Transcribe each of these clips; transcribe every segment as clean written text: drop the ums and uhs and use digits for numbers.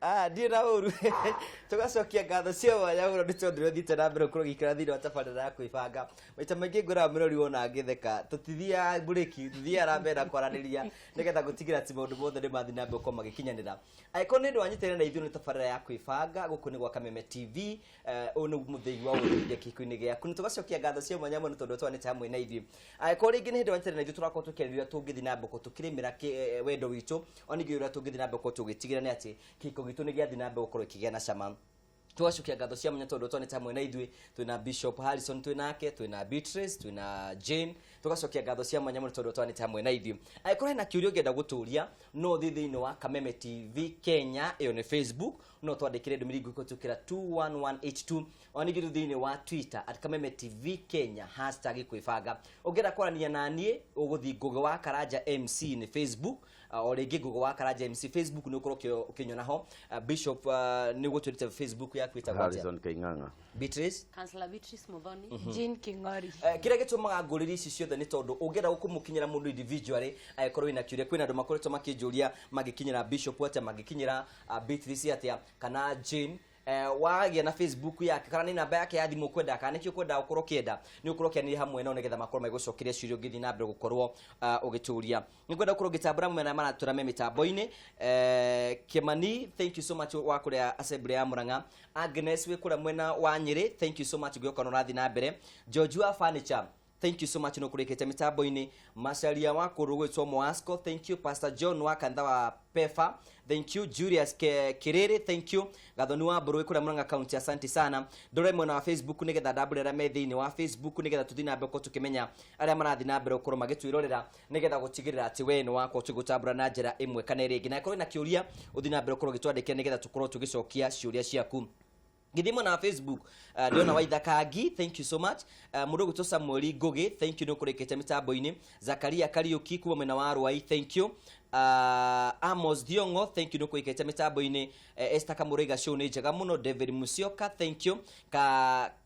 Ah, ndirĩ na ũru. Tũgacokia ngatho cia mwanya mũno nĩ tondũ nĩ ũthiĩte na mbere gũkorwo ũgĩikara thĩinĩ wa tabarĩra ya kwĩbanga. Maita maingĩ ngwĩraga mũrori wona ngĩtheka, tũtithiaga mburĩki, tũthiaga na mbere na kwaranĩria nĩgetha gũtigĩrĩra atĩ maũndũ mothe nĩ mathiĩ na mbere gũkorwo magĩkinyanĩra. Angĩkorwo nĩ ũndũ wanyitanĩra na ithuĩ nĩ tabarĩra ya kwĩbanga, gũkũ nĩ gwa Kameme TV, ũyũ nĩ mũthĩgi wa gũthĩithia kĩhiko-inĩ gĩaku. Na tũgacokia ngatho cia mwanya mũno tondũ twanĩte hamwe na ithuĩ. Angĩkorwo rĩngĩ nĩ hĩndĩ wanyitanĩra na ithuĩ tũrakorwo tũkĩarĩrĩria tũngĩthiĩ na mbere tũkĩrĩmĩra wendo witũ, ona ningĩ ũrĩa tũngĩthiĩ na mbere gũkorwo tũgĩtigĩrĩra nĩ atĩ kĩhiko gitũ nĩ gĩathiĩ na mbere gũkorwo gĩkĩgĩa na cama. Tũgacokia ngatho cia mwanya tondũ twanĩte hamwe na ithuĩ, twĩna Bishop Harrison twĩ nake, twĩna Beatrice, twĩna Jane. Tũgacokia ngatho cia mwanya mũno tondũ twanĩte hamwe na ithuĩ. Angĩkorwo hena kĩũria ũngĩenda gũtũria, no ũthiĩ thĩinĩ wa Kameme TV Kenya, ĩyo nĩ Facebook, no twandĩkĩre ndũmĩrĩri nguhĩ kũhĩtũkĩra 21182. Ona ningĩ tũthiĩ thĩinĩ wa Twitter at Kameme TV Kenya hashtag kwĩbanga. Ũngĩenda kwaranĩria na niĩ, ũgũthiĩ Ngũgĩ wa Karanja MC nĩ Facebook, o rĩngĩ Ngũgĩ wa Karanja MC Facebook nĩ ũkorwo ũkĩnyona ho. Bishop, nĩ ũgũtwĩrĩte Facebook yaku ĩtagwo atĩa? Harrison Kaing'ang'a. Beatrice? Councillor Beatrice Muthoni. Jean King'ori. Kĩrĩa gĩtũmaga ngũrĩrie ici ciothe nĩ tondũ ũngĩenda kũmũkinyĩra mũndũ individually, angĩkorwo wĩna kĩũria, kwĩna andũ makoretwo makĩnjũria mangĩkinyĩra Bishop atĩa, mangĩkinyĩra Beatrice atĩa, kana Jane. Wagĩa na Facebook yake kana nĩ namba yake ya thimũ ũkwenda kana nĩkĩ ũkwenda ũkorwo ũkĩenda, nĩ ũkorwo ũkĩanĩria hamwe nao nĩgetha makorwo magĩgũcokeria ciũria ũngĩthiĩ na mbere gũkorwo ũgĩtũria. Nĩ ngwenda gũkorwo ngĩtambũra mwena arĩa maratũra me mĩtambo-inĩ. Kĩmani, thank you so much wa kũrĩa Assembly ya Murang'a. Agnes wĩ kũrĩa mwena wa Nyĩrĩ, thank you so much, ngĩũka na ũrathiĩ na mbere. George wa Furniture, thank you so much nĩ ũkũrĩkĩte mĩtambo-inĩ. Macaria wa kũndũ gwĩtwo Moasco, thank you. Pastor John wa kanitha wa Pefa, thank you. Julius Kiriri, thank you. Gathoni wa Mbũrũ wĩ kũrĩa Murang'a County, asante sana. Ndore mwena wa Facebook nĩgetha ndambũre arĩa me thĩinĩ wa Facebook nĩgetha tũthiĩ na mbere gũkorwo tũkĩmenya arĩa marathiĩ na mbere gũkorwo magĩtwĩrorera nĩgetha gũtigĩrĩra atĩ we nĩ wakorwo tũgĩgũtambũra na njĩra ĩmwe kana ĩrĩa ĩngĩ. Na angĩkorwo wĩna kĩũria ũthiĩ na mbere gũkorwo ũgĩtwandĩkĩra nĩgetha tũkorwo tũgĩcokia ciũria ciaku. Ngĩthiĩ mwena wa Facebook, ndĩrona Waithakangi, thank you so much. Mũndũ ũgwĩtwo Samuel Ngũgĩ, thank you nĩ ũkũrĩkĩte mĩtambo-inĩ. Zakaria Kariũki kuma mwena wa Rwai, thank you. Amos Thiong'o, thank you nĩ ũkũrĩkĩte mĩtambo-inĩ. Esther Kamũraiga show nĩ njega mũno. David Musyoka, thank you.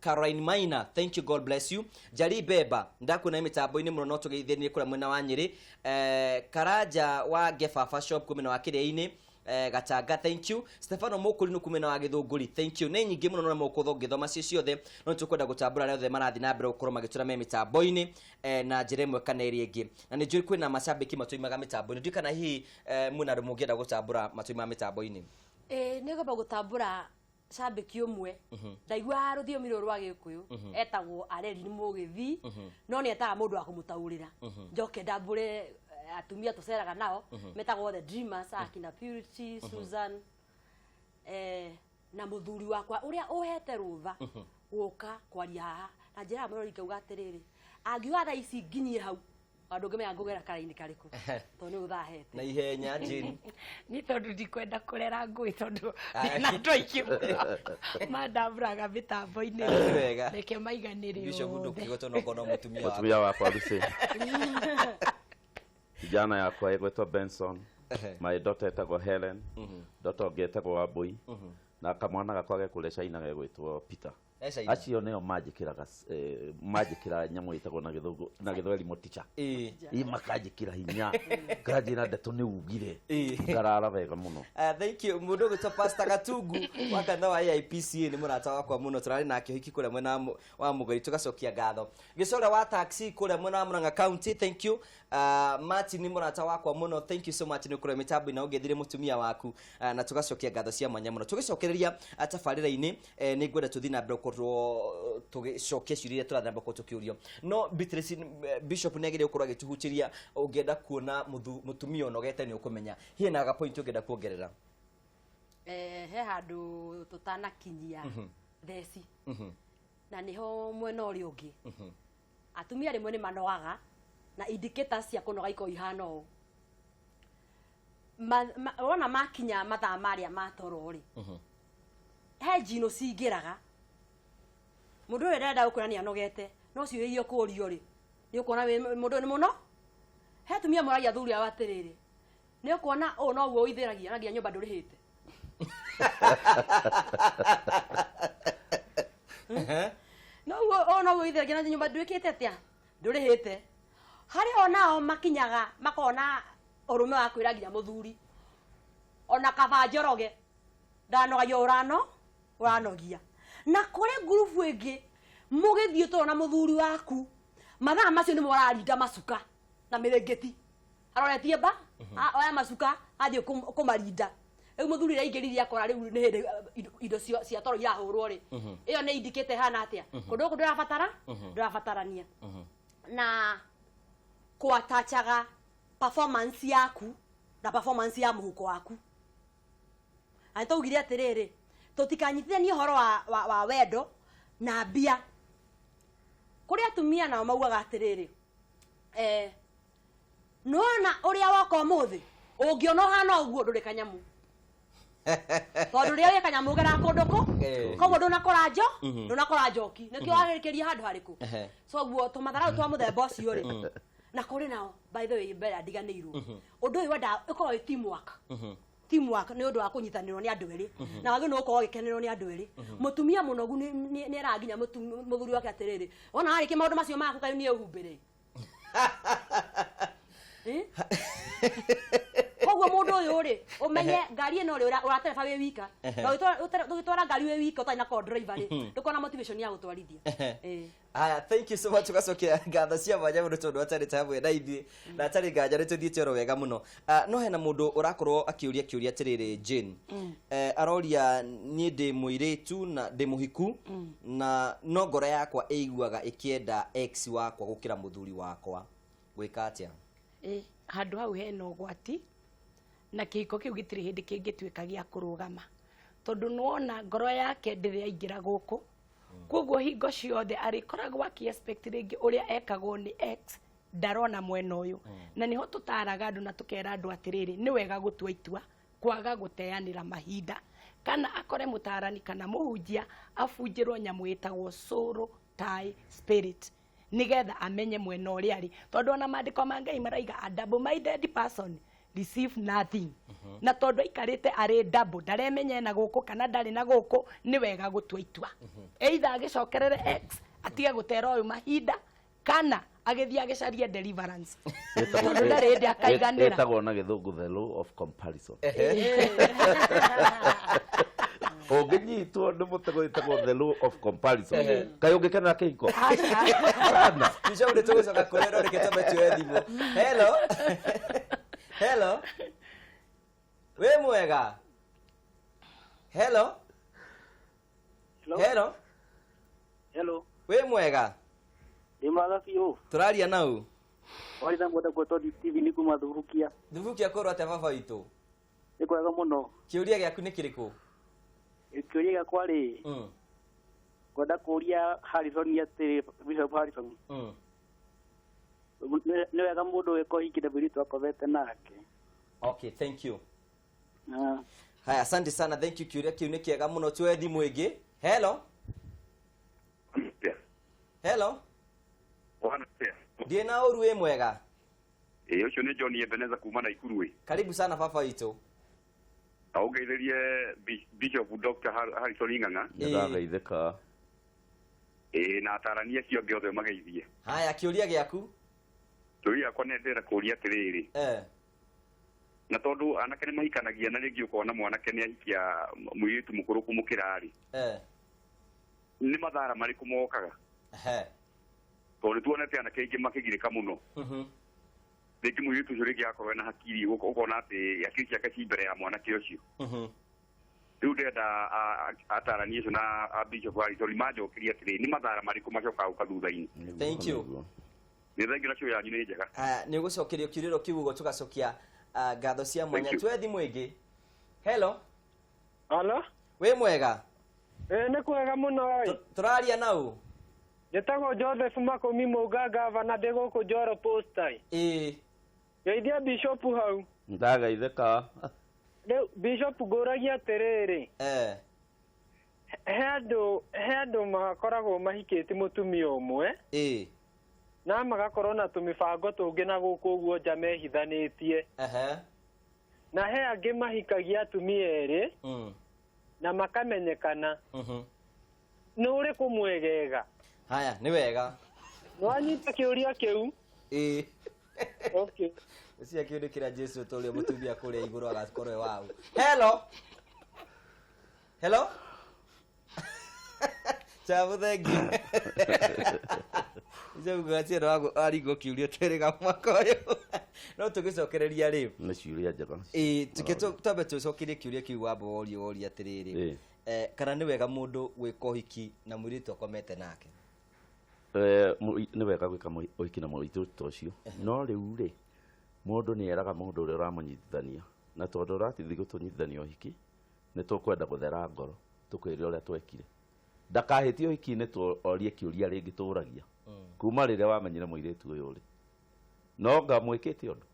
Caroline Maina, thank you, God bless you. Njari Beba, ndakuona mĩtambo-inĩ mũno, no tũgeithanie kũrĩa mwena wa Nyĩrĩ. Karanja wa Ngebaba shop kuma mwena wa Kĩrĩa-inĩ, Gatanga, thank you. Stefano Mũkũri nĩ kumena wa Gĩthũngũri, thank you. Nĩ nyingĩ mũno no mũkũthwo ngĩthoma cio ciothe, no nĩtũkwenda gũtambũra arĩa othe marathiĩ na mbere gũkorwo magĩtũra me mĩtambo-inĩ na njĩra ĩmwe kana ĩrĩa ĩngĩ. Na nĩ njũĩ kwĩna macambĩki matũimaga mĩtambo-inĩ, ndiũĩ kana hihi mwĩna andũ mũngĩenda gũtambũra matũimaga mĩtambo-inĩ. Ĩĩ nĩ ngwamba gũtambũra cambĩki ũmwe ndaiguaga rũthiomi rũrũ rwa Gĩkũyũ, etagwo Areri, nĩ Mũgĩthii, no nĩ etaga mũndũ wa kũmũtaũrĩra. Njoke ndambũre atumia tũceraga nao metagwo The Dreamers, akina Purity, Susan, na mũthuri wakwa ũrĩa ũhete rũtha gũka kwaria haha na njĩra ya mũrori, ngauga atĩrĩrĩ, angiuga thaa ici nginyie hau, andũ ngĩmenya ngũgera karaini karĩkũ tondũ nĩ ũthahete na ihenya. Jane? Ni tondũ ndikwenda kũrera ngũĩ tondũ ndĩna andũ aingĩ mũno mandambũraga mĩtambo-inĩ. Wega. Reke maiganĩre Bishop, othe. ndũkĩgwetwo no ngona mũtumia waku. Mũtumia wakwa Lucy. Kijana yakwa ĩgwĩtwo Benson. My daughter ĩtagwo Helen. Daughter ũngĩ ĩtagwo Wambui. Na kamwana gakwa gekũrĩa China gegwĩtwo Peter. E China. Acio nĩo manjĩkĩraga manjĩkĩra nyamũ ĩtagwo na gĩthũngũ na gĩthweri moticha. Ĩ makanjĩkĩra hinya. Kanjĩra ndeto nĩ ugire. Ngarara wega mũno. Thank you. Mũndũ ũgwĩtwo Pastor Gatungu wa kanitha wa AIPCA nĩ mũrata wakwa mũno, tũrarĩ nake ũhiki kũrĩa mwena wa Mũgĩri, tũgacokia ngatho. Gĩcore wa taxi kũrĩa mwena wa Murang'a County, thank you. Martin nĩ mũrata wakwa mũno, thank you so much nĩ ũkũrĩa mĩtambo-inĩ na ũngĩthire mũtumia waku, na tũgacokia ngatho cia mwanya mũno. Tũgĩcokereria tabarĩra-inĩ, nĩ ngwenda tũthiĩ na mbere gũkorwo tũgĩcokia ciũria iria tũrathiĩ na mbere gũkorwo tũkĩũrio, no Beatrice, Bishop nĩ agĩrĩire gũkorwo agĩtũhutĩria ũngĩenda kuona mũtumia ũnogete nĩ ũkũmenya hihi na ga point ũngĩenda kuongerera. He handũ tũtanakinyia theci na nĩho mwena ũrĩa ũngĩ atumia rĩmwe nĩ manogaga na indicators cia kũnoga ikoragwo ihana ũũ. Wona makinya mathaa marĩa ma toro rĩ, he njino cingĩraga mũndũ ũyũ ndarenda gũkwĩra nĩ anogete, no ciũria iria ũkũrio rĩ, nĩ ũkuona mũndũ ũyũ nĩ mũno. He atumia moragia athuri ao atĩrĩrĩ, nĩ ũkuona ũũ noguo ũithĩragia na nginya nyũmba ndũrĩhĩte? Noguo ũũ noguo ũithĩragia na nyũmba ndwĩkĩte atĩa, ndũrĩhĩte? Harĩ o nao makinyaga makona ũrũme wa kwĩra nginya mũthuri. Ona kaba Njoroge ndanogagia ũrano ũranogia. Na kũrĩ ngurubu ĩngĩ mũgĩthiĩ toro na mũthuri waku, mathaa macio nĩmo ararinda macuka na mĩrĩngĩti, aroretie mba oya macuka athiĩ kũmarinda. Rĩu mũthuri aingĩririe akora rĩu nĩ hĩndĩ indo cia toro irahũrwo rĩ, ĩyo nĩ indicate hana atĩa kũndũ gũkũ ndũrabatara ndũrabatarania na kwatachaga performance yaku na performance ya mũhuko waku. Na nĩtwaugire atĩrĩrĩ, tũtikanyitithanie ũhoro wa wendo na mbia. Kũrĩ atumia nao maugaga atĩrĩrĩ, nĩwona ũrĩa woka ũmũthĩ ũngĩona ũhana ũguo ndũrĩ kanyamũ, tondũ rĩrĩa wĩ kanyamũ ũgeraga kũndũ kũ koguo ndũnakora njo ndũnakora njoki, nĩkĩo warĩkĩria handũ harĩkũ. So guo tũmatharau twa mũthemba ũcio rĩ, na kũrĩ nao, by the way, mbere ndiganĩirwo ũndũ ũyũ wendaga ũkorwo wĩ teamwork. Teamwork nĩ ũndũ wa kũnyitanĩrwo nĩ andũ erĩ, na wagĩrĩirwo nĩ gũkorwo ũgĩkenerwo nĩ andũ erĩ. Mũtumia mũnogu nĩ eraga nginya mũthuri wake atĩrĩrĩ, wona warĩkia maũndũ macio maku kaĩ niĩ ũhumbĩre. Koguo mũndũ ũyũ rĩ, ũmenye ngari ĩno rĩ, ũratereba wĩ wika. Na ũgĩtwara ngari wĩ wika ũtarĩ na co driver rĩ, ndũkorwo na motivation ya gũtwarithia. Haya, thank you so much. Ugacokia ngatho cia mwanya mũno tondũ atarĩ hamwe na ithuĩ na atarĩ nganja nĩ tũthiĩte oro wega mũno. No hena mũndũ ũrakorwo akĩũria kĩũria atĩrĩrĩ, Jane. Aroria, niĩ ndĩ mũirĩtu na ndĩ mũhiku na no ngoro yakwa ĩiguaga ĩkĩenda ex wakwa gũkĩra mũthuri wakwa, gwĩka atĩa? Handũ hau hena ũgwati na kĩhiko kĩu gĩtirĩ hĩndĩ kĩngĩtuĩka gĩa kũrũgama, tondũ nĩwona ngoro yake ndĩrĩ yaingĩra gũkũ. Koguo hingo ciothe arĩkoragwo akĩ-expect rĩngĩ ũrĩa ekagwo nĩ ex, ndarona mwena ũyũ. Na nĩho tũtaraga andũ na tũkera andũ atĩrĩrĩ, nĩ wega gũtua itua kwaga gũteanĩra mahinda, kana akore mũtarani kana mũhunjia abunjĩrwo nyamũ ĩtagwo soul tie spirit, nigetha amenye mwena ũrĩa arĩ, tondũ ona maandĩko ma Ngai maraiga a double minded person receive nothing. Na tondũ aikarĩte arĩ double, ndaremenya ena gũkũ kana ndarĩ na gũkũ, nĩ wega gũtua itua, either agĩcokerere ex atige gũtera ũyũ mahinda, kana agĩthiĩ agĩcarie deliverance, tondũ ndarĩ hĩndĩ akaiganĩra. Ĩtagwo na gĩthũngũ the law of comparison. Ũngĩnyitwo nĩ mũtego ĩtagwo the law of comparison, kaĩ ũngĩkenera kĩhiko? Kana. Bishop, nĩ tũgũcoka kũrĩa, no reke twambe tuoe thimũ. Hello, hello, wĩ mwega? Hello. Hello. Hello. Hello. Wĩ mwega? Ndĩ mwega biũ. Tũraria nau? Waritha mwenda gwĩtwo TV nĩ kuma Thubukia. Thubukia kũrwo atĩa, baba witũ? Nĩ kwega mũno. Kĩũria gĩaku nĩ kĩrĩkũ? Kĩũria gĩakwa rĩ, ngwenda kũũria Harrison atĩrĩ, Bishop Harrison. Nĩ wega mũndũ wĩka ũhiki na mũirĩtu akomete nake? Okay, thank you. Ah. Haya, asante sana, thank you. Kĩũria kĩu nĩ kĩega mũno. Tuoe thimũ ĩngĩ. Hello, hello. Ndiĩ na ũru, wĩ mwega? Ĩ, ũcio nĩ John Ebeneza kuma Naikuru ĩ. Karibu sana, baba witũ. Na ũngeithĩrie Bishop Dr. Harrison Ng'ang'a. Nĩndagaithĩka. Ĩ, na atarani acio angĩ othe mageithie. Haya, kĩũria gĩaku? Kĩũria gĩakwa nĩ ndĩrenda kũũria atĩrĩrĩ, na tondũ anake nĩ mahikanagia na rĩngĩ ũkona mwanake nĩ ahikia mũirĩtu mũkũrũ kũmũkĩra rĩ, nĩ mathara marĩkũ mokaga? Tondũ nĩ tuonete anake aingĩ makĩgirĩka mũno. Rĩngĩ mũirĩtu ũcio rĩngĩ akorwo ena hakiri, ũkona atĩ hakiri ciake ci mbere ya mwanake ũcio. Rĩu ndĩrenda atarani acio na a Bishop Harrison manjokerie atĩrĩ, nĩ mathara marĩkũ macokaga gũka thutha-inĩ? Thank you. Nĩ thengiũ, nacio yanyu nĩ njega. Haya, nĩ ũgũcokerio kĩũria kĩu ũguo, tũgacokia ngatho cia mwanya. Thank you. Tuoe thimũ ĩngĩ. Hello. Halo? Wĩ mwega? Ĩ, nĩ kwega mũno ĩ. Tũraria nau? Njĩtagwo Joseph Makũmi Mũnga, gavana ndĩ gũkũ Njoro Posta. Geithia Bishop hau. Ndagaithĩka. Rĩu Bishop, ngũragia atĩrĩrĩ, he andũ makoragwo mahikĩtie mũtumia ũmwe na magakorwo na tũmĩbango tũngĩ na gũkũ ũguo nja mehithanĩtie, na he angĩ mahikagia atumia erĩ na makamenyekana. Nĩ ũrĩkũ mwegega? Haya, nĩ wega. Nĩwanyita kĩũria kĩu? Ĩĩ. Okay. Ũcio akĩũnĩkĩra Jesu ta ũrĩa mũtumia kũrĩa igũrũ agakorwo e wau. Hello. Hello. Chabu thengiũ. Icio gaciero waringwo kĩũria twĩrĩga mwaka ũyũ. No tũgĩcokereria rĩ. Nĩ ciũria njega. Ĩĩ, tuke twambe tũcokerie kĩũria kĩu wamba woria woria atĩrĩrĩ. Kana nĩ wega mũndũ gwĩka ũhiki na mũirĩtu akomete nake? Nĩ wega gwĩka ũhiki na mũirĩtu ta ũcio. No rĩu rĩ, mũndũ nĩ eraga mũndũ ũrĩa ũramũnyitithania. Na tondũ ũratithi gũtũnyitithania ũhiki, nĩ tũkwenda gũthera ngoro, tũkwĩre ũrĩa twekire. Ndakahĩtie ũhiki-inĩ tũorie kĩũria rĩngĩ tũragia. Kuma rĩrĩa wamenyire mũirĩtu ũyũ rĩ. No ngamwĩkĩte ũndũ.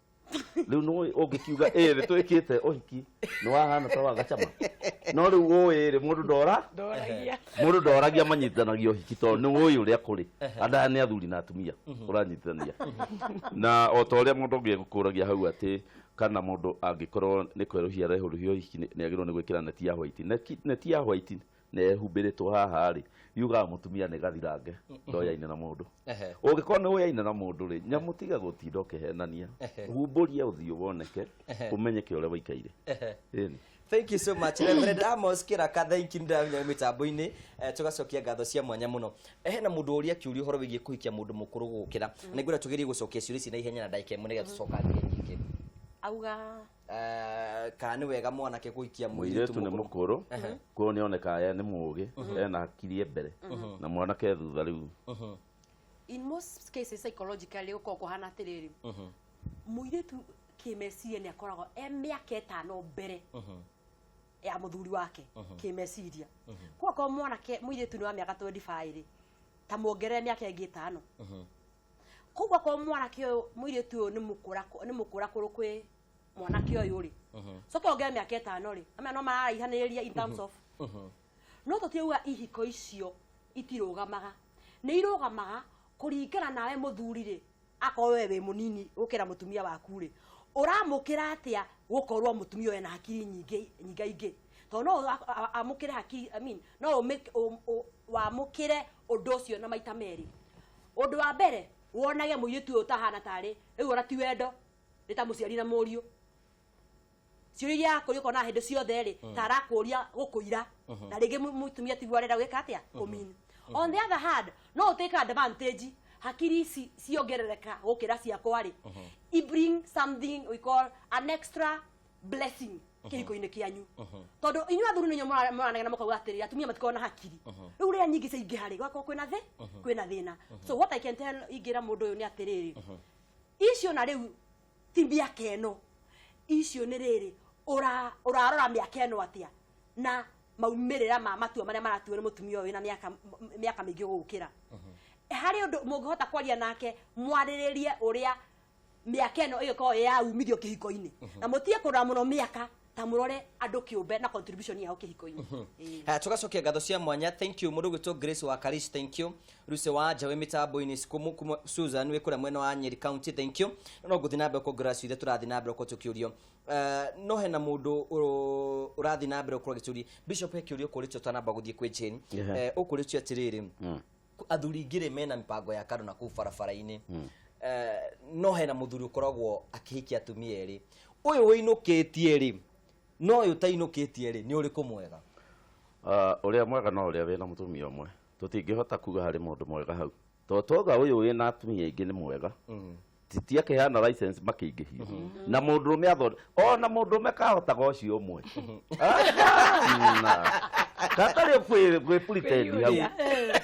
Rĩu nĩ ũngĩkiuga ĩĩ nĩ twĩkĩte ũhiki, nĩ wahana ta wagacama. No rĩu ũĩ rĩ, mũndũ ndora? Ndoragia. Mũndũ ndoragia manyitithanagia ũhiki tondũ nĩ ũĩ ũrĩa kũrĩ. Andũ aya nĩ athuri na atumia ũranyitithania. Na o ta ũrĩa mũndũ ũngĩ egũkũragia hau atĩ kana mũndũ angĩkorwo nĩ kwerũhia arehũrũhia ũhiki nĩ agĩrĩirwo nĩ gwĩkĩra neti ya white. Neti ya white nĩ ĩhumbĩrĩtwo haha rĩ, yugaga mũtumia nĩ gathirange ndoyaine na mũndũ. Ũngĩkorwo nĩ ũyaine na mũndũ rĩ, nyamũ tiga gũtinda ũkĩhenania. Humbũria ũthiũ woneke, ũmenyeke ũrĩa waikaire. Ĩni. Thank you so much Reverend Amos Kiraka, thank you ndamenya mitambo-inĩ. Tugacokia ngatho cia mwanya mũno. Hena mũndũ ũria kĩũria ũhoro wĩgiĩ kũhikia mũndũ mũkũrũ gũgũkĩra. Na nĩngwenda tũgerie gũcokia ciũria ici na ihenya na ndagĩka ĩmwe nĩgetha tũcokangie nyingĩ. Auga Kana nĩ wega mwanake kũhikia mũirĩtu nĩ mũkũrũ, koguo nĩ onekaga nĩ mũũgĩ, ena hakiri mbere na mwanake thutha rĩu. In most cases psychologically gũkoragwo kũhana atĩrĩrĩ, mũirĩtu kĩmeciria nĩ akoragwo e mĩaka ĩtano mbere ya mũthuri wake kĩmeciria. Kwa korwo mwanake mũirĩtu nĩ wa mĩaka 25 rĩ, ta muongerere mĩaka ĩngĩ ĩtano. Koguo akorwo mwanake ũyũ mũirĩtu ũyũ nĩ mũkũrakũrũ kwĩ mwanake ũyũ rĩ, coke ongerere mĩaka ĩtano rĩ, amenya no mararaihanĩrĩria in terms of. No tũtiuga ihiko icio itirũgamaga, nĩ irũgamaga kũringana nawe mũthuri rĩ, akorwo we wĩ mũnini gũkĩra mũtumia waku rĩ, ũramũkĩra atĩa gũkorwo mũtumia ũyũ ena hakiri nyingĩ nyingaingĩ, tondũ no amũkĩre hakiri, I mean, no wamũkĩre ũndũ ũcio na maita merĩ. Ũndũ wa mbere wonage mũirĩtu ũyũ ũtahana tarĩ rĩu ona ti wendo, nĩ ta mũciari na mũriũ. Ciũria iria akũria ũkona hĩndĩ ciothe rĩ, ta arakũria gũkũira, na rĩngĩ mũtumia tiguo arenda gwĩka atĩa, kũmini. On the other hand, no ũtake advantage hakiri ici ciongerereka gũkĩra ciakwa rĩ, i bring something we call an extra blessing kĩhiko-inĩ kĩanyu. Tondũ inyuĩ athuri nĩ inyuĩ mũranegena mũkauga atĩrĩrĩ, atumia matikoragwo na hakiri. Rĩu rĩrĩa nyingĩ ciaingĩha rĩ, gwakorwo kwĩna kwĩna thĩna. So what I can tell ingĩra mũndũ ũyũ nĩ atĩrĩrĩ, icio na rĩu ti mĩaka ĩno, icio nĩ rĩrĩ, ũrarora mĩaka ĩno atĩa na maumĩrĩra ma matua marĩa maratuo nĩ mũtumia ũyũ wĩna mĩaka mĩingĩ gũgũkĩra. Harĩ ũndũ mũngĩhota kwaria nake, mwarĩrĩrie ũrĩa mĩaka ĩno ĩgĩkorwo ĩ ya umithio kĩhiko-inĩ. Na mũtige kũrora mũno mĩaka, ta mũrore andũ kĩũmbe na contribution yao kĩhiko-inĩ. Haya, tugacokia ngatho cia mwanya. Thank you mũndũ ũgwĩtwo Grace wa Karish, thank you. Ruse wa Njawe mĩtambo-inĩ, Susan wĩ kũrĩa mwena wa Nyeri County, thank you. No ngũthiĩ na mbere kuongerera ciũria, tũrathiĩ na mbere gũkorwo tũkĩũrio. No hena mũndũ ũrathiĩ na mbere gũkorwo agĩtũria. Bishop, he kĩũria ũkũrĩtio ũtanamba gũthiĩ kwĩ Jane. Ũkũrĩtio atĩrĩrĩ, athuri ingĩ rĩ mena mĩbango ya kando na kũu barabara-inĩ. No hena mũthuri ũkoragwo akĩhikia atumia erĩ. Ũyũ ũinũkĩtie rĩ, no ũyũ ũtainũkĩtie rĩ, nĩ ũrĩkũ mwega? Ũrĩa mwega no ũrĩa wĩna mũtumia ũmwe. Tũtingĩhota kuga harĩ mũndũ mwega hau. Tondũ twauga ũyũ wĩna atumia aingĩ nĩ mwega. Ti akĩheana license makĩingĩhio. Na mũndũrũme ona mũndũrũme kahotaga ũcio ũmwe. Gatarĩ kwĩ pretend hau.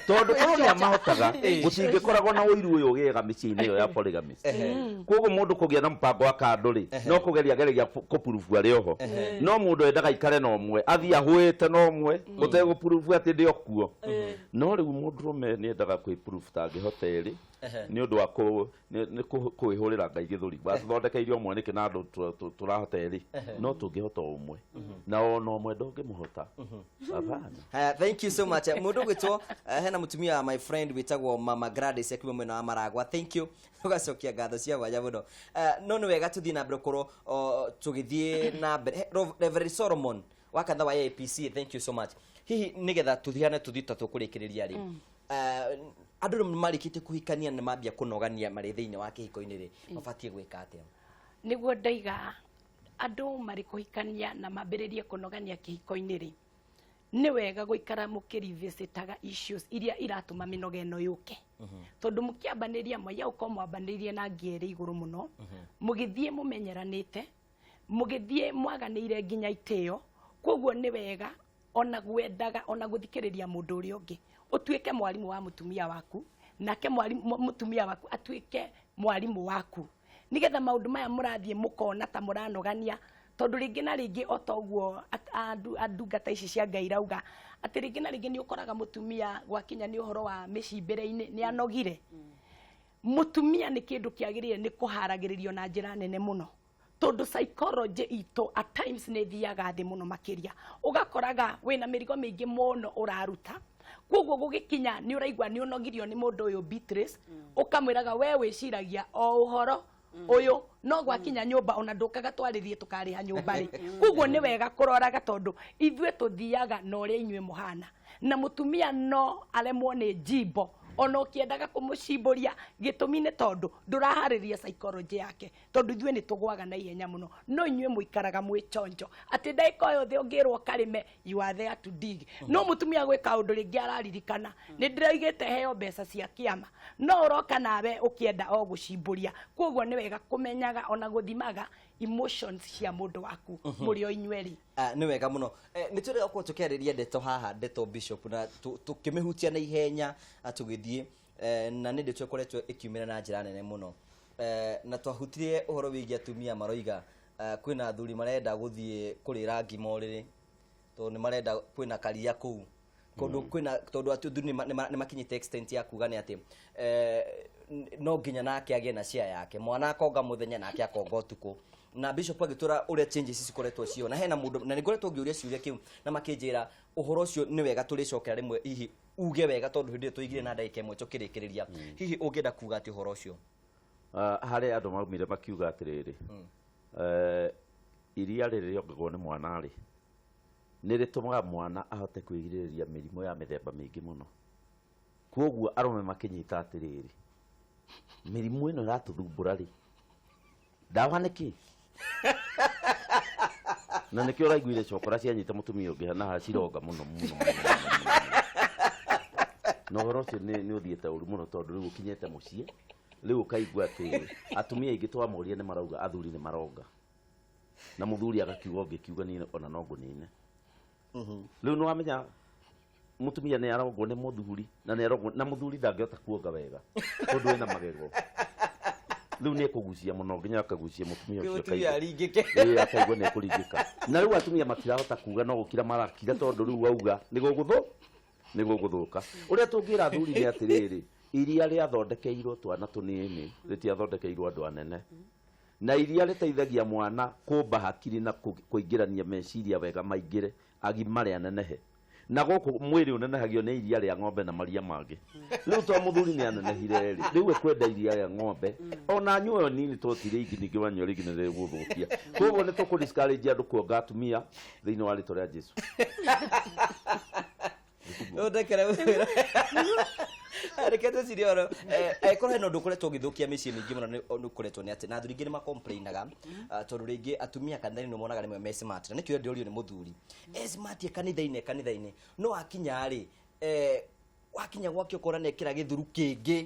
Tondũ korwo nĩ amahotaga, gũtingĩkoragwo na ũiru ũyũ ũgĩaga mĩciĩ-inĩ ĩyo ya polygamist. Koguo mũndũ kũgĩa na mũbango wa kando rĩ, no kũgeria ageragia kũpurubu arĩ oho. No mũndũ endaga aikare na ũmwe, athiĩ ahũĩte na ũmwe, ũtegũpurubu atĩ ndĩ o kuo. No rĩu mũndũrũme nĩ endaga kwĩpurubu ta angĩhota erĩ, nĩ ũndũ wa nĩ kwĩhũrĩra Ngai gĩthũri. Watũthondekeire ũmwe nĩkĩ na andũ tũrahota erĩ? No tũngĩhota o ũmwe. Na ona ũmwe ndũngĩmũhota. Hapana. Haya, thank you so much. Mũndũ ũgwĩtwo, hena mũtumia wa my friend wĩtagwo Mama Gladys akiuma mwena wa Maragwa. Thank you. Ũgacokia ngatho cia mwanya mũno. No nĩ wega tũthiĩ na mbere gũkorwo, tũgĩthiĩ na mbere. Reverend Solomon wa kanitha wa APC, thank you so much. Hihi nĩgetha tũthiane tũthiĩ ta tũkũrĩkĩrĩria rĩ. Andũ nĩ marĩkĩtie kũhikania na mambia kũnogania marĩ thĩinĩ wa kĩhiko-inĩ rĩ, mabatiĩ gwĩka atĩa? Nĩguo ndoiga andũ marĩ kũhikania na mambĩrĩrie kũnogania kĩhiko-inĩ rĩ, nĩ wega gũikara mũkĩrevisitaga issues iria iratũma mĩnoga ĩno yũke, tondũ mũkĩambanĩria mwaiya gũkorwo mwambanĩirie na ngia ĩrĩ igũrũ mũno, mũgĩthiĩ mũmenyeranĩte, mũgĩthiĩ mwaganĩire nginya itĩo. Koguo nĩ wega ona gwendaga ona gũthikĩrĩria mũndũ ũrĩa ũngĩ, ũtuĩke mwarimũ wa mũtumia waku, nake mũtumia waku atuĩke mwarimũ waku, nĩgetha maũndũ maya mũrathiĩ mũkona ta mũranogania, tondũ rĩngĩ na rĩngĩ o ta ũguo andungata ici cia Ngai irauga atĩ rĩngĩ na rĩngĩ nĩ ũkoraga mũtumia gwakinya nĩ ũhoro wa mĩcimbĩre-inĩ nĩ anogire. Mũtumia nĩ kĩndũ kĩagĩrĩire nĩ kũharagĩrĩrio na njĩra nene mũno, tondũ psychology itũ at times nĩ ĩthiaga thĩ mũno makĩria, ũgakoraga wĩna mĩrigo mĩingĩ mũno ũraruta. Koguo gũgĩkinya nĩ ũraigua nĩ ũnogirio nĩ mũndũ ũyũ Beatrice, ũkamwĩraga we wĩciragia o ũhoro ũyũ, no gwakinya nyũmba ona ndũkaga twarĩrie tũkarĩha nyũmba rĩ. Koguo nĩ wega kũroraga, tondũ ithuĩ tũthiaga na ũrĩa inyuĩ mũhana, na mũtumia no aremwo nĩ njimbo ona ũkĩendaga kũmũcimbũria, gĩtũmi nĩ tondũ ndũraharĩria psychology yake, tondũ ithuĩ nĩ tũgwaga na ihenya mũno, no inyuĩ mũikaraga mwĩ chonjo atĩ ndagĩka o yothe ũngĩrwo karĩme, you are there to dig. No mũtumia gwĩka ũndũ rĩngĩ araririkana nĩ ndĩroigĩte heo mbeca cia kĩama, no ũroka nawe ũkĩenda o gũcimbũria. Koguo nĩ wega kũmenyaga ona gũthimaga emotions cia mũndũ waku mũrĩ o inyuerĩ. Nĩ wega mũno. Nĩ tũrĩ gũkorwo tũkĩarĩria ndeto haha, ndeto Bishop, na tũkĩmĩhutia na ihenya tũgĩthiĩ, na nĩ ndeto ĩkoretwo ĩkiumĩra na njĩra nene mũno. Na twahutirie ũhoro wĩgiĩ atumia maroiga kwĩna athuri marenda gũthiĩ kũrĩra ngima ũrĩrĩ, tondũ nĩ marenda kwĩna karia kũu kũndũ kwĩna, tondũ athuri nĩ makinyĩte extent ya kuga nĩ atĩ no nginya nake agĩe na share yake, mwana akonga mũthenya nake akonga ũtukũ. Na Bishop agĩtwĩra ũrĩa changes cikoretwo cio, na hena mũndũ na nĩ ngoretwo ngĩũria ciũria kĩu na makĩnjĩra ũhoro ũcio nĩ wega tũrĩcokera rĩmwe, hihi uge wega, tondũ hĩndĩ ĩyo tũigire na ndagĩka ĩmwe tũkĩrĩkĩrĩria. Hihi ũngĩenda kuga atĩ ũhoro ũcio? Harĩ andũ maumire makiuga atĩrĩrĩ, iria rĩrĩ rĩongagwo nĩ mwana rĩ, nĩ rĩtũmaga mwana ahote kwĩgirĩrĩria mĩrimũ ya mĩthemba mĩingĩ mũno. Koguo arũme makĩnyita atĩrĩrĩ, mĩrimũ ĩno ĩratũthumbũra rĩ, ndawa nĩ kĩ? Na nĩkĩo ũraiguire cokora cianyita mũtumia ũngĩ na haha cironga mũno mũno mũno. Na ũhoro ũcio nĩ ũthiĩte ũru mũno, tondũ rĩu ũkinyĩte mũciĩ, rĩu ũkaigua atĩ atumia aingĩ twamoria nĩ marauga athuri nĩ maronga, na mũthuri agakiuga ũngĩkiuga niĩ ona no ngũnine. Rĩu nĩ wamenya mũtumia nĩ arongwo nĩ mũthuri, na nĩ arongwo na mũthuri ndangĩhota kuonga wega tondũ ena magego. Rĩu nĩ ekũgucia mũno nginya akagucia mũtumia ũcio Mũtumia akaigua. aringĩke. Ĩĩ, akaigua nĩ ekũringĩka. Na rĩu atumia matirahota kuga, no gũkira marakira, tondũ rĩu wauga nĩ gũgũthũka. Ũrĩa tũngĩra athuri nĩ atĩrĩrĩ, iria rĩathondekeirwo twana tũnini rĩtiathondekeirwo andũ anene, na iria rĩteithagia mwana kũmba hakiri na kũingĩrania meciria wega maingĩre agimare anenehe. Na gũkũ mwĩrĩ ũnenehagio nĩ iria rĩa ng'ombe na maria mangĩ. Rĩu to mũthuri nĩ anenehire rĩ, rĩu ekwenda iria rĩa ng'ombe ona anyue o nini, to ti rĩingĩ, ningĩ wanyua rĩingĩ nĩ rĩgũthũkia. Koguo nĩ tũkũ discourage andũ kuonga atumia thĩinĩ wa rĩtwa rĩa Jesu. Ũndekere wĩra. Reke tũcirie ũhoro. Angĩkorwo hena ũndũ ũkoretwo ũgĩthũkia mĩciĩ mĩingĩ mũno nĩ ũkoretwo nĩ atĩ na athuri aingĩ nĩ macomplainaga, tondũ rĩngĩ atumia kanitha-inĩ nĩ monaga rĩmwe me smart, na nĩkĩo ndĩrorio nĩ mũthuri e smart e kanitha-inĩ, e kanitha-inĩ, no akinya rĩ, wakinya gwake ũkona nĩ ekĩra gĩthuru kĩngĩ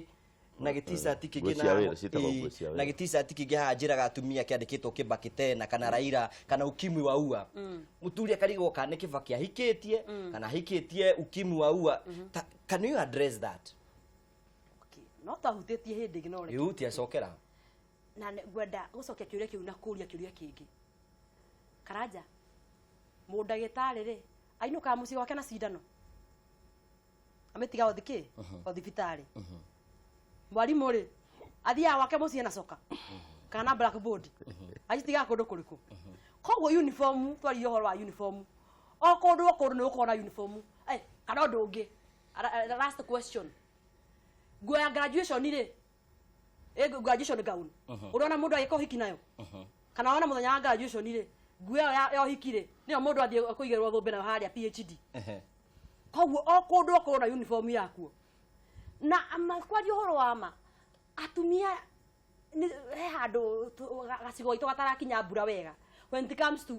na gĩ-t-shirt kĩngĩ Nguo cia wĩra, ciĩtagwo nguo cia na wĩra. gĩ-t-shirt kĩngĩ haha njĩraga atumia kĩandĩkĩtwo Kibaki tena kana Raila kana ukimwi wa ua. Mũthuri akarigwo kana nĩ Kibaki ahikĩtie kana ahikĩtie ukimwi wa ua. Can you address that? Okay. No twahutĩtie hĩndĩ ĩngĩ, no reke. Ĩhutia cokera. Na ngwenda gũcokia kĩũria kĩu na kũria kĩũria kĩngĩ. Karanja, mũndagĩtarĩ rĩ, ainũkaga mũciĩ gwake na cindano, amĩtiga o thikĩ o thibitarĩ. Mwarimũ rĩ, athiaga gwake mũciĩ na coka kana na blackboard, acitigaga kũndũ kũrĩkũ? Koguo uniform, twaririe ũhoro wa uniform, o kũndũ o kũndũ nĩ gũkorwo na uniform. Kana ũndũ ũngĩ, last question, nguo ya graduation rĩ, graduation gown, ũrona mũndũ agĩka ũhiki nayo, kana wona mũthenya wa graduation rĩ, nguo ĩyo ya ũhiki rĩ, nĩyo mũndũ athiĩ kũigĩrwo thũmbĩ nayo harĩa PhD? Koguo o kũndũ o kũndũ na uniform yakuo. Na kwaria ũhoro wa ma, atumia he handũ gacigo gaitũ gatarakinya mbura wega when it comes to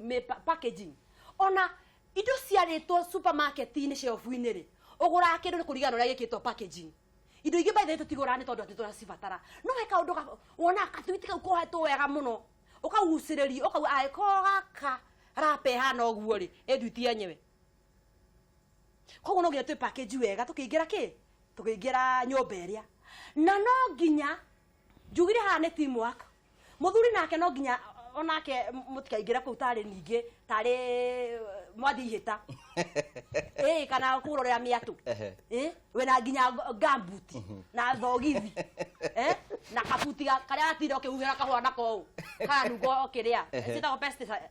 packaging. Ona indo ciarĩtwo supermarket-inĩ, shelf-inĩ rĩ, ũgũraga kĩndũ nĩ kũringana na ũrĩa gĩkĩtwo packaging. Indo ingĩ, by the way, tũtigũraga nĩ tondũ atĩ tũracibatara, no he kaũndũ wonaga kathwiti kau kohetwo wega mũno, ũkagucĩrĩrio, ũkauga angĩkorwo gaka rapa ĩhana ũguo rĩ, ĩ thwiti yenyewe. Koguo no nginya twĩ package wega tũkĩingĩra kĩ tũkĩingĩra nyũmba ĩrĩa, na no nginya njugire haha nĩ teamwork. Mũthuri nake no nginya onake mũtikaingĩre kũu tarĩ ningĩ tarĩ mwathiĩ ihĩta ĩ kana kũrorera mĩatũ. Wĩna nginya gambuti na thogithi na kabuti karĩa gatinda ũkĩhuhĩra kahũa nako ũũ karanungo kĩrĩa ciĩtagwo pesticide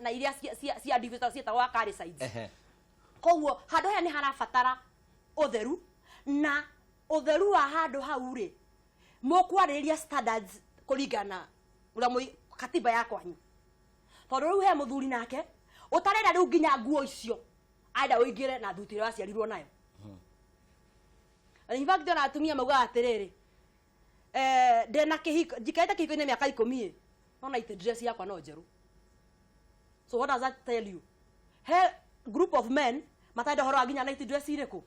na iria cia ciĩtagwo acaricides. Koguo handũ haya nĩ harabatara ũtheru, na ũtheru wa handũ hau rĩ, mũkwarĩrĩria standards kũringana ũrĩa katiba ya kwanyu, tondũ rĩu he mũthuri nake ũtarenda rĩu nginya nguo icio, arenda ũingĩre na thuti ĩrĩa waciarirwo nayo. In fact, ona atumia maugaga atĩrĩrĩ, ndĩna kĩhiko, njikarĩte kĩhiko-inĩ mĩaka 10 ĩ, no night dress yakwa no njerũ. So what does that tell you? He group of men matarenda ũhoro wa nginya night dress irĩkũ.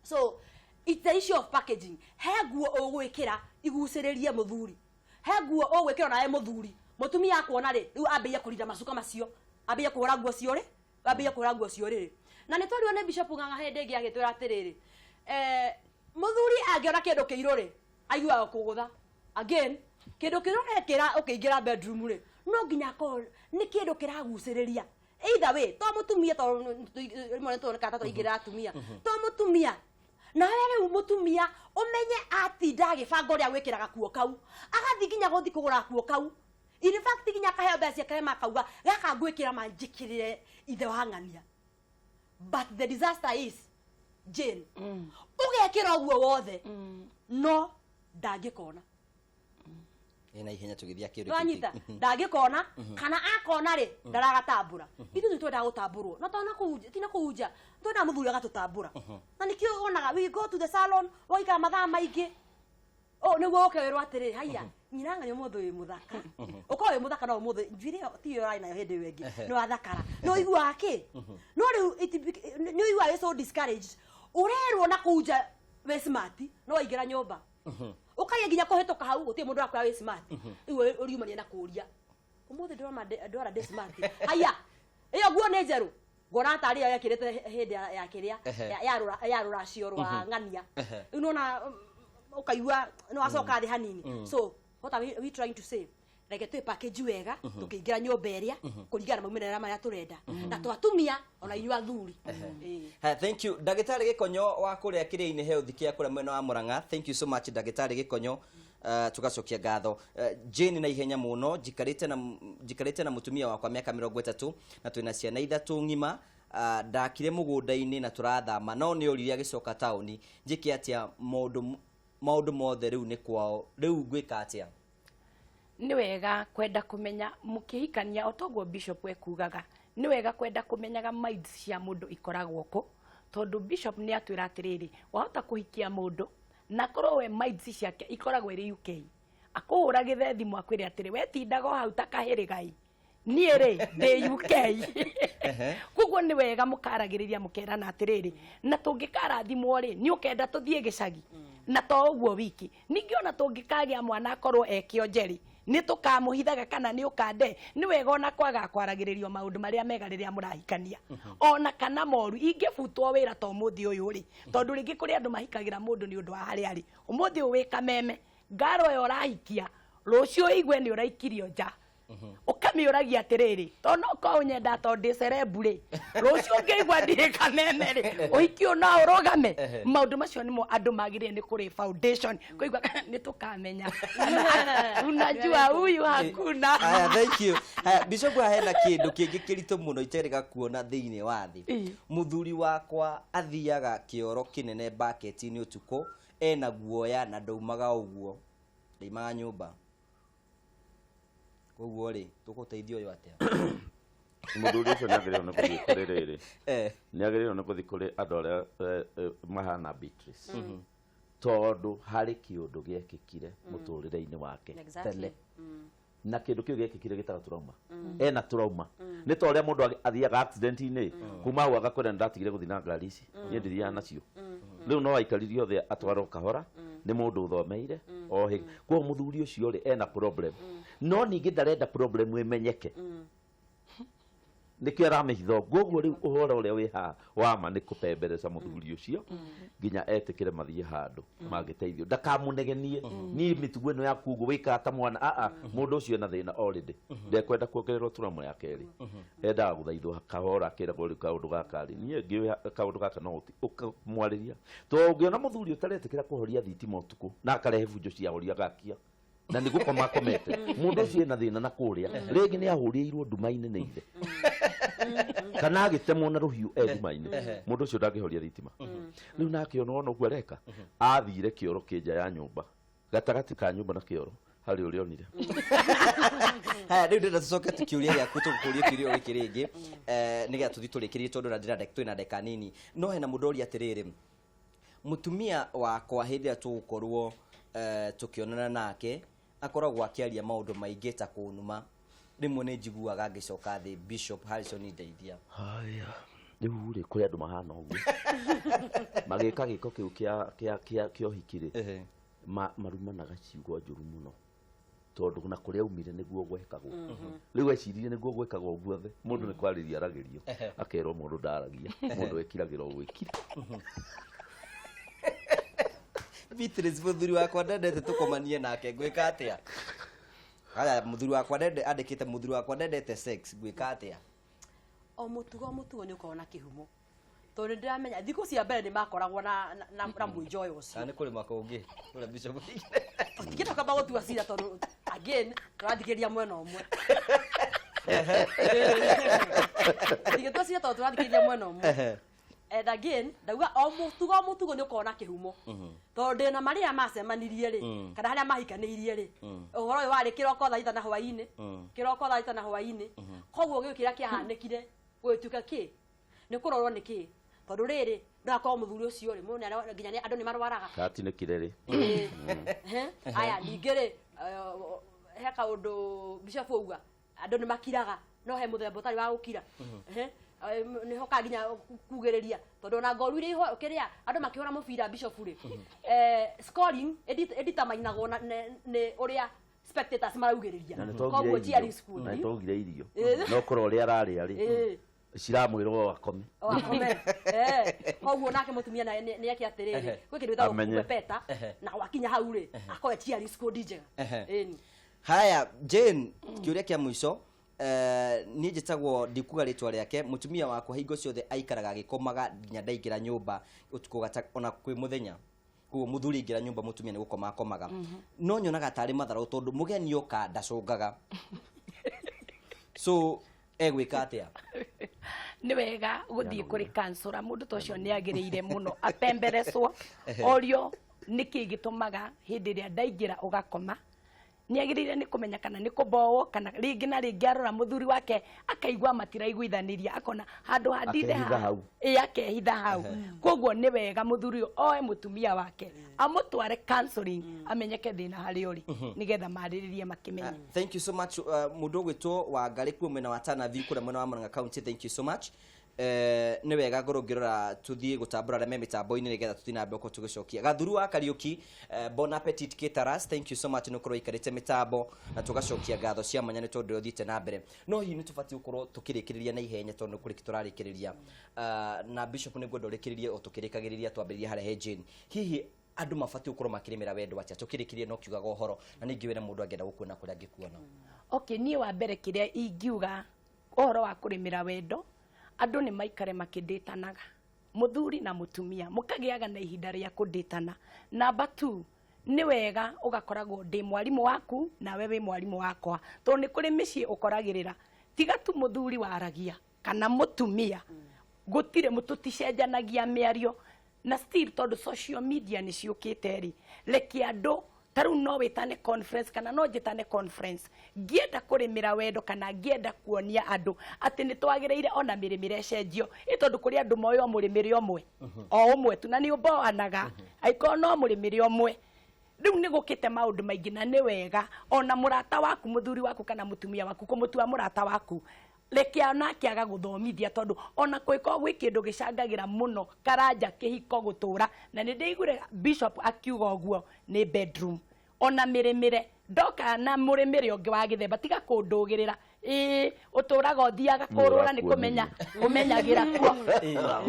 So it's the issue of packaging. He nguo ũgwĩkĩra igucĩrĩrie mũthuri, he nguo ũgwĩkĩra nawe mũthuri, mũtumia akuona rĩ, rĩu ambĩrĩrie kũrinda macuka macio, ambĩrĩrie kũhũra nguo cio rĩ, ambĩrĩrie kũhũra nguo cio rĩrĩ. Na nĩ twarirwo nĩ Bishop Ng'ang'a hĩndĩ ĩngĩ agĩtwĩra atĩrĩrĩ, mũthuri angĩona kĩndũ kĩirũ rĩ, aiguaga kũgũtha. Again, kĩndũ kĩrĩa ũrekĩra ũkĩingĩra bedroom rĩ, no nginya akorwo nĩ kĩndũ kĩragucĩrĩria. Either way, to mũtumia, to rĩmwe nĩ tuonekaga ta twaingĩrĩra atumia, to mũtumia nawe rĩu mũtumia ũmenye atinda agĩbanga ũrĩa gwĩkĩra gakuo kau, agathiĩ nginya gũthiĩ kũgũra gakuo kau. In fact, nginya akaheo mbeca ciake, makauga gaka ngwĩkĩra manjĩkĩrĩre ithe wa ng'ania. But the disaster is, Jane, ũgekĩra ũguo wothe no ndangĩkona. Ĩ na ihenya tũgĩthiĩ akĩũria. Nwanyita ndangĩkona, kana akona rĩ, ndaragatambũra. Ithuĩ twendaga gũtambũrwo, no tona kũu tina kũu nja twendaga mũthuri agatũtambũra, na nĩkĩo wonaga we go to the salon, ũgaikara mathaa maingĩ o nĩguo ũke wĩrwo atĩrĩ, haiya nyina ng'ania, ũmũthĩ wĩ mũthaka. Ũkorwo wĩ mũthaka, no ũmũthĩ njuĩrĩ ĩyo tiyo ũrarĩ nayo hĩndĩ ĩyo ĩngĩ, nĩ wathakara, nĩ ũiguaga kĩ, no rĩu nĩ ũiguaga wĩ so discouraged. Ũrerwo na kũu nja wĩ smart, no waingĩra nyũmba ũkaria nginya kũhĩtũka hau gũtirĩ mũndũ ũrakwĩra wĩ smart. Rĩu ũriumania na kũria, ũmũthĩ ndĩrona ndwara ndĩ smart, haiya ĩyo nguo nĩ njerũ, ngona tarĩ ĩyo yekĩrĩte hĩndĩ ya kĩrĩa ya rũracio rwa ng'ania. Rĩu nona ũkaigua nĩ wacoka thĩ hanini. So what are we trying to say? Reke twĩ package wega tũkĩingĩra nyũmba ĩrĩa kũringana na maumĩrĩra marĩa tũrenda, na twatumia ona inyuĩ athuri. Ĩĩ. Ha, thank you, Ndagĩtarĩ Gĩkonyo wa kũrĩa Kĩrĩa-inĩ Health Care kũrĩa mwena wa Mũrang'a. Thank you so much, Ndagĩtarĩ Gĩkonyo. Tugacokia ngatho. Jane, na ihenya mũno, njikarĩte na mũtumia wakwa mĩaka 30 na twĩna ciana 3 ng'ima. Ndakire mũgũnda-inĩ na tũrathama, no nĩ orire agĩcoka taũni. Njĩke atĩa? Maũndũ mothe rĩu nĩ kwao, rĩu ngwĩka atĩa? Nĩ wega kwenda kũmenya mũkĩhikania, o toguo Bishop ekugaga, nĩ wega kwenda kũmenyaga minds cia mũndũ ikoragwo kũ, tondũ Bishop nĩ atwĩra atĩrĩrĩ, wahota kũhikia mũndũ na korwo we minds ciake ikoragwo ĩrĩ UK, akũhũra gĩthe thimũ akwĩre atĩrĩ, we tindaga o hau ta kahĩrĩgai, niĩ rĩ ndĩ UK. Koguo nĩ wega mũkaragĩrĩria, mũkerana atĩrĩrĩ, na tũngĩkarathimwo rĩ, nĩ ũkenda tũthiĩ gĩcagi, na to ũguo wiki, ningĩ ona tũngĩkagĩa mwana akorwo e kĩonje rĩ, nĩ tũkamũhithaga kana nĩ ũkande. Nĩ wega ona kwaga kwaragĩrĩrio maũndũ marĩa mega rĩrĩa mũrahikania, ona kana moru. Ingĩbutwo wĩra ta ũmũthĩ ũyũ rĩ, tondũ rĩngĩ kũrĩ andũ mahikagĩra mũndũ nĩ ũndũ wa harĩa arĩ ũmũthĩ ũyũ wĩ kameme ngaro ĩyo ũrahikia, rũciũ ũigue nĩ ũraikirio nja, ũkamĩũragia atĩrĩrĩ, to no korwo ũnyenda tondũ ndĩ celeb rĩ, rũciũ ũngĩigua ndirĩ kameme rĩ, ũhiki ũyũ no ũrũgame? Maũndũ macio nĩmo andũ magĩrĩire nĩ kũrĩ foundation kũigua nĩ tũkamenya, unajua huyu hakuna. Aya, thank you. Aya, Bishop, haha hena kĩndũ kĩngĩ kĩritũ mũno iterĩga kuona thĩinĩ wa thĩ. Mũthuri wakwa athiaga kĩoro kĩnene baketi-inĩ ũtukũ, ena guoya na ndaumaga ũguo, ndaimaga nyũmba. Koguo rĩ, tũgũteithia ũyũ atĩa? Mũthuri ũcio nĩ agĩrĩirwo nĩ gũthiĩ kũrĩ rĩrĩ, nĩ agĩrĩirwo nĩ gũthiĩ kũrĩ andũ arĩa mahana Beatrice. Tondũ harĩ kĩũndũ gĩekĩkire mũtũrĩre-inĩ wake tene. Na kĩndũ kĩu gĩekĩkire gĩtaga trauma. Ena trauma. Nĩ ta ũrĩa mũndũ athiaga accident-inĩ, kuma hau agakwĩra nĩndatigire gũthiĩ na ngari ici, niĩ ndithiaga nacio. Rĩu no aikaririe othe atwarwo kahora nĩ mũndũ ũthomeire o hĩ. Koguo mũthuri ũcio rĩ ena problem, no ningĩ ndarenda problem ĩmenyeke, nĩkĩo aramĩhitha. Koguo rĩu ũhoro ũrĩa wĩ haha wama nĩ kũbembereca mũthuri ũcio nginya etĩkĩre mathiĩ handũ mangĩteithio, ndakamũnegenie, niĩ mĩtugo ĩno yaku ũguo wĩkaga ta mwana. Aa, mũndũ ũcio ena thĩna already, ndekwenda kuongererwo trauma ya kerĩ. Endaga gũthaithwo kahora, akĩragwo rĩu kaũndũ gaka rĩ, niĩ ngĩũĩ kaũndũ gaka no ũkamwarĩria, tondũ ũngĩona mũthuri ũtaretĩkĩra kũhoria thitima ũtukũ na akarehe bunjo cia horia gakia na nĩ gũkoma akomete, mũndũ ũcio ena thĩna na kũrĩa rĩngĩ nĩ ahũrĩirwo nduma-inĩ nĩ ithe kana agĩtemwo na rũhiũ e nduma-inĩ. Mũndũ ũcio ndangĩhoria thitima. Rĩu nake ona wona ũguo areka, athire kĩoro kĩ nja ya nyũmba, gatagatĩ ka nyũmba na kĩoro harĩ ũrĩa onire. Haya, rĩu ndĩrenda tũcoke kĩũria gĩaku, tũgũkũrie kĩũria gĩkĩ rĩngĩ, nĩgetha tũthiĩ tũrĩkĩrĩrie, tondũ na ndĩrenda twĩna ndagĩka nini. No hena mũndũ ũria atĩrĩrĩ, mũtumia wakwa hĩndĩ ĩrĩa tũgũkorwo tũkĩonana nake akoragwo akĩaria maũndũ maingĩ ta kũnuma, rĩmwe nĩ njiguaga ngĩcoka thĩ. Bishop Harrison, ndeithia. Haya, rĩu rĩ, kũrĩ andũ mahana ũguo magĩka gĩko kĩu kĩa ũhiki rĩ, marumanaga ciugo njũru mũno, tondũ na kũrĩa aumire nĩguo gwekagwo. Rĩu eciririe nĩguo gwĩkagwo guothe, mũndũ nĩ kwarĩria aragĩrio, akerwo mũndũ ndaragia, mũndũ ekiragĩra o gwĩkira. Beatrice, mũthuri wakwa ndendete tũkomanie nake, ngwĩka atĩa? Haya, mũthuri wakwa ndende, andĩkĩte mũthuri wakwa ndendete sex, ngwĩka atĩa? O mũtugo o mũtugo nĩ ũkoragwo na kĩhumo, tondũ nĩ ndĩramenya thikũ cia mbere nĩ makoragwo na mwĩnjoyo ũcio. Kana nĩ kũrĩma kũngĩ ũrĩa Bishop? Tũtingĩenda kwamba gũtua cira, tondũ again tũrathikĩrĩria mwena ũmwe. Tũtingĩtua cira tondũ tũrathikĩrĩria mwena ũmwe. And again ndauga o mũtugo o mũtugo nĩ ũkoragwo na kĩhumo, tondũ ndĩna marĩa macemanirie rĩ, kana harĩa mahikanĩirie rĩ, ũhoro ũyũ warĩ kĩroko thaa 6 na hwaĩ-inĩ, kĩroko thaa 6 na hwaĩ-inĩ. Koguo gĩũ kĩrĩa kĩahanĩkire gũgĩtuĩka kĩ nĩ kũrorwo nĩ kĩ, tondũ rĩrĩ ndagakorwo mũthuri ũcio rĩ, mũndũ nginya andũ nĩ marwaraga. Katinĩkire rĩ. Aya, ningĩ rĩ, he kaũndũ Bishop auga, andũ nĩ makiraga, no he mũthemba ũtarĩ wa gũkira. Nĩho ka nginya kugĩrĩria, tondũ ona ngoru iria kĩrĩa andũ makĩhũra mũbira, Bishop rĩ, scoring ĩditamainagwo nĩ ũrĩa spectators maraugĩrĩria. Na nĩ Koguo twaugire irio cheering squad. Na nĩ twaugire irio no korwo ũrĩa ararĩa rĩ, ciramwĩrwo o akome. O akome. Koguo nake mũtumia naye nĩ eke atĩrĩrĩ, gwĩ kĩndũ gĩtagwo Amenye. kũpepeta, na wakinya hau rĩ, akorwo cheering squad njega. Ĩni. Haya, Jane, kĩũria kĩa mũico. Niĩ njĩtagwo, ndikuga rĩtwa rĩake, mũtumia wakwa hingo ciothe aikaraga agĩkomaga nginya ndaingĩra nyũmba ũtukũ gata, ona kwĩ mũthenya. Koguo mũthuri aingĩra nyũmba, mũtumia nĩ gũkoma akomaga. No nyonaga tarĩ matharau tondũ mũgeni oka ndacũngaga, so egwĩka atĩa? Nĩ wega gũthiĩ kũrĩ kansũra. Mũndũ ta ũcio nĩ agĩrĩire mũno apemberecwo, orio nĩkĩ gĩtũmaga hĩndĩ ĩrĩa ndaingĩra ũgakoma. Nĩ agĩrĩire nĩ kũmenya kana nĩ kũbowo, kana rĩngĩ na rĩngĩ arora mũthuri wake akaigua matiraiguithanĩria, akona handũ handinde Akehitha hau. Ĩ, akehitha hau. Koguo nĩ wega mũthuri ũyũ oe mũtumia wake, amũtware counseling, amenyeke thĩna harĩa ũrĩ, nĩgetha marĩrĩrie makĩmenye. Thank you so much, mũndũ ũgwĩtwo Wangarĩ kuo mwena wa Tana View kũrĩa mwena wa Murang'a County, thank you so much. Nĩ wega ngorwo ngĩrora tuthiĩ gũtambũra arĩa me mĩtambo-inĩ nĩgetha tuthiĩ na mbere gũkorwo tũgĩcokia Gathuru wa Kariũki. Bon appetit caterers, thank you so much nĩ ũkorwo ũikarĩte mĩtambo, na tũgacokia ngatho cia mwanya nĩ tondũ ũthiĩte na mbere. No hihi nĩ tũbatiĩ gũkorwo tũkĩrĩkĩrĩria na ihenya tondũ nĩ kũrĩki tũrarĩkĩrĩria. Na Bishop, nĩ ngwenda ũrĩkĩrĩrie o tũkĩrĩkagĩrĩria, twambĩrĩrie harĩa he Jane. Hihi andũ mabatiĩ gũkorwo makĩrĩmĩra wendo atĩa? Tũkĩrĩkĩrie no kiugaga ũhoro na ningĩ wĩra mũndũ angĩenda gũkuona kũrĩa angĩkuona. Okay, niĩ wa mbere kĩrĩa ingiuga ũhoro wa kũrĩmĩra wendo, andũ nĩ maikare makĩndĩtanaga, mũthuri na mũtumia mũkagĩaga na ihinda rĩa kũndĩtana. Number 2, nĩ wega ũgakoragwo ndĩ mwarimũ waku nawe wĩ mwarimũ wakwa, tondũ nĩ kũrĩ mĩciĩ ũkoragĩrĩra tiga tu mũthuri waragia kana mũtumia, gũtirĩ, tũticenjanagia mĩario. Na still, tondũ social media nĩ ciũkĩte rĩ, reke andũ ta Ta rĩu no wĩtane conference kana no njĩtane conference ngĩenda kũrĩmĩra wendo kana ngĩenda kuonia andũ atĩ nĩ twagĩrĩire ona mĩrĩmĩre ĩcenjio, ĩ tondũ kũrĩ andũ moĩ o mũrĩmĩre ũmwe o ũmwe tu na nĩ ũmboanaga angĩkorwo no mũrĩmĩre ũmwe. Rĩu nĩ gũkĩte maũndũ maingĩ na nĩ wega ona mũrata waku, mũthuri waku kana mũtumia waku, kũmũtua mũrata waku, reke onake agagũthomithia, tondũ ona kũngĩkorwo gwĩ kĩndũ gĩcangagĩra mũno karanja kĩhiko gũtũra, na nĩ ndĩiguire bishop akiuga ũguo, nĩ bedroom. Ona mĩrĩmĩre ndoka na mũrĩmĩre ũngĩ wa gĩthemba, tiga kũndũgĩrĩra, ĩĩ ũtũraga ũthiaga kũrũra nĩ kũmenya ũmenyagĩra kuo.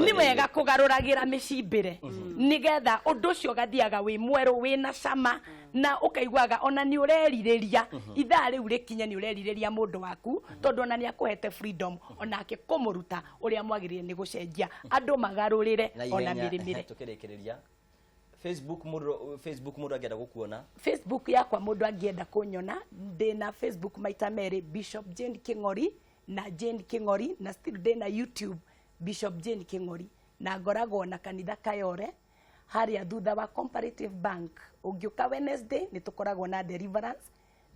Nĩ wega kũgarũragĩra mĩcimbĩre nĩgetha ũndũ ũcio ũgathiaga wĩ mwerũ, wĩna cama, na ũkaiguaga ona nĩ ũrerirĩria ithaa rĩu rĩkinye, nĩ ũrerirĩria mũndũ waku, tondũ ona nĩ akũhete freedom onake kũmũruta ũrĩa mwagĩrĩire nĩ gũcenjia andũ magarũrĩre na ona ihenya. Mĩrĩmĩre. Tukĩrĩkĩrĩria, Facebook, mũndũ Facebook, mũndũ angĩenda gũkuona? Facebook yakwa, mũndũ angĩenda kũnyona, ndĩna Facebook maita merĩ, Bishop Jane King'ori na Jane King'ori, na still ndĩna YouTube Bishop Jane King'ori, na ngoragwo na kanitha Kayore harĩa thutha wa Comparative Bank. Ũngĩũka Wednesday nĩ tũkoragwo na deliverance,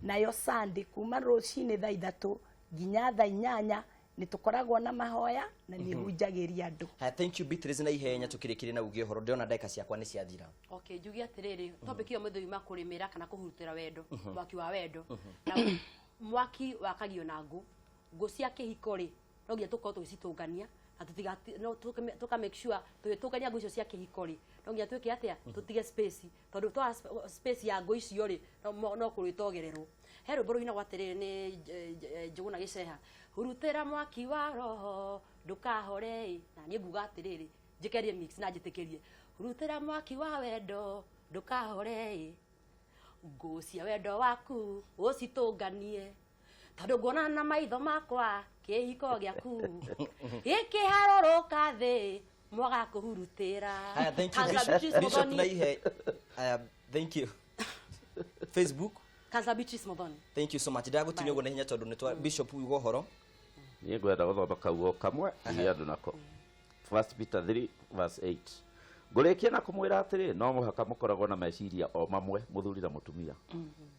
nayo Sunday kuma rũcinĩ thaa 3 nginya thaa 8 nĩ tũkoragwo na mahoya na nĩ hunjagĩria andũ. Haya, thank you Beatrice. Na ihenya tukĩrĩkĩria na uge ũhoro, ndĩrona ndagĩka ciakwa nĩ ciathira. Okay, njuge atĩrĩrĩ, topic ĩyo mũthĩ yuma kũrĩmĩra kana kũhurutĩra wendo, mwaki wa wendo. Na mwaki wakagio na ngũ. Ngũ cia kĩhiko rĩ, no nginya tũkorwo tũgĩcitũngania na tũtiga no tũka make sure tũgĩtũngania ngũ icio cia kĩhiko rĩ, no nginya twĩke atĩa? Tũtige space, tondũ twa space ya ngũ icio rĩ, no kũrĩtogererwo. He rwĩmbo rũinagwo atĩrĩrĩ nĩ Njũgũna Gĩceha, hurutĩra mwaki wa roho ndũkahore ĩ. Na niĩ nguga atĩrĩrĩ, njĩke remix na njĩtĩkĩrie, hurutĩra mwaki wa wendo ndũkahore ĩ, ngũ cia wendo waku ũcitũnganie, tondũ nguona na maitho makwa kĩhiko gĩaku gĩkĩharũrũka thĩ mwaga kũhurutĩra. Haya, thank you. Councillor Bishop, Beatrice Bishop Muthoni. na ihe. Haya, thank you. Facebook? Councillor Beatrice Muthoni. Thank you so much. Ndagũtinia ũguo na hinya tondũ nĩ twa Bishop uga ũhoro. Niĩ ngwenda gũthoma kaugo kamwe iria andũ nako, First Peter 3 verse 8. Ngũrĩkia na kũmwĩra atĩrĩ, no mũhaka mũkoragwo na meciria o mamwe, mũthuri na mũtumia,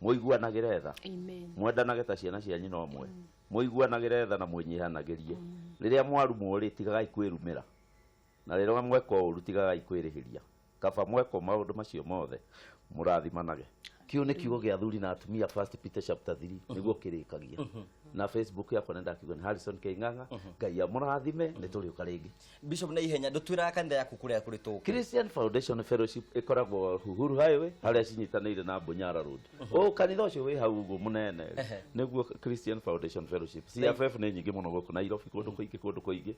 mũiguanagĩre tha, Amen. mwendanage ta ciana cia nyina ũmwe, mũiguanagĩre tha na mwĩnyihanagĩrie. Rĩrĩa mwarumwo rĩ, tigagai kwĩrumĩra, na rĩrĩa mweka ũru, tigagai kwĩrĩhĩria. Kaba mwekwo maũndũ macio mothe, mũrathimanage. Kiu nĩ kiugo gĩa athuri na atumia, First Peter chapter 3 nĩguo kĩrĩkagia. Na Facebook yakwa nĩ ndakiuga nĩ Harrison K Ng'ang'a. Ngai amũrathime, nĩ tũrĩũka rĩngĩ. Bishop, na ihenya, ndũtwĩraga kanitha yaku kũrĩa kũrĩ tũke. Christian Foundation Fellowship ĩkoragwo Uhuru Highway harĩa cinyitanĩire na Bunyara Road. O kanitha ũcio wĩ hau ũguo mũnene nĩguo Christian Foundation Fellowship. CFF nĩ nyingĩ mũno gũkũ Nairobi, kũndũ kũingĩ, kũndũ kũingĩ,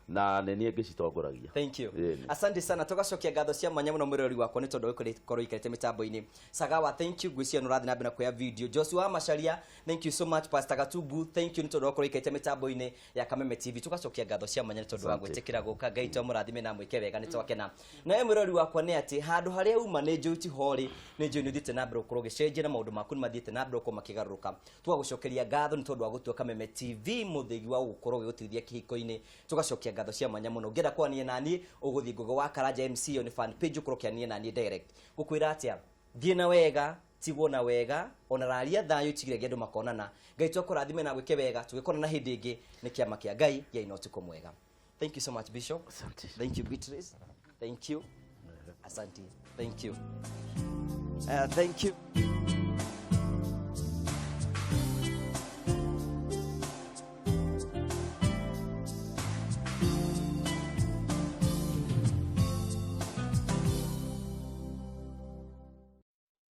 na nĩ niĩ ngĩcitongoragia. Thank you. Ĩni. Asante sana. Tugacokia ngatho cia mwanya mũno mwĩrori wakwa nĩ tondũ gũkorwo ikarĩte mĩtambo-inĩ. Sagawa, thank you. Ngwĩciria nĩ ũrathiĩ na mbere na kuoya video. Joshua Macharia, thank you so much. Pastor Gatungu, thank you nĩ tondũ wa gũkorwo ikarĩte mĩtambo-inĩ ya Kameme TV. Tugacokia ngatho cia mwanya nĩ tondũ wa Asante. gwĩtĩkĩra gũka. Ngai to mũrathime na mwĩke wega, nĩ twakena. Nawe mwĩrori wakwa nĩ atĩ handũ harĩa uma nĩ njũĩ ti horĩ, nĩ njũĩ nĩ ũthiĩte na mbere gũkorwo ũgĩcenjia na maũndũ maku nĩ mathiĩte na mbere gũkorwo makĩgarũrũka. Tugagũcokeria ngatho nĩ tondũ wa gũtua Kameme TV mũthĩgi wa gũkorwo ũgĩgũteithia kĩhiko-inĩ. Tugacokia ngatho cia mwanya mũno. Ũngĩenda kwaria naniĩ, ũgũthiĩ Ngũgĩ wa Karanja MC, ĩyo nĩ fan page, ũkorwo ũkĩania naniĩ direct. Gũkwĩra atĩa, thiĩ na wega, tigwo na wega, ona raria thayũ itigire andũ makonana. Ngai twakũrathime na gwĩke wega, tũgĩkonana hĩndĩ ĩngĩ. Nĩ kĩama kĩa Ngai gĩa ina ũtukũ mwega. Thank you so much, Bishop. Asante. Thank you, Beatrice. Thank you. Asante. Thank you. Thank you.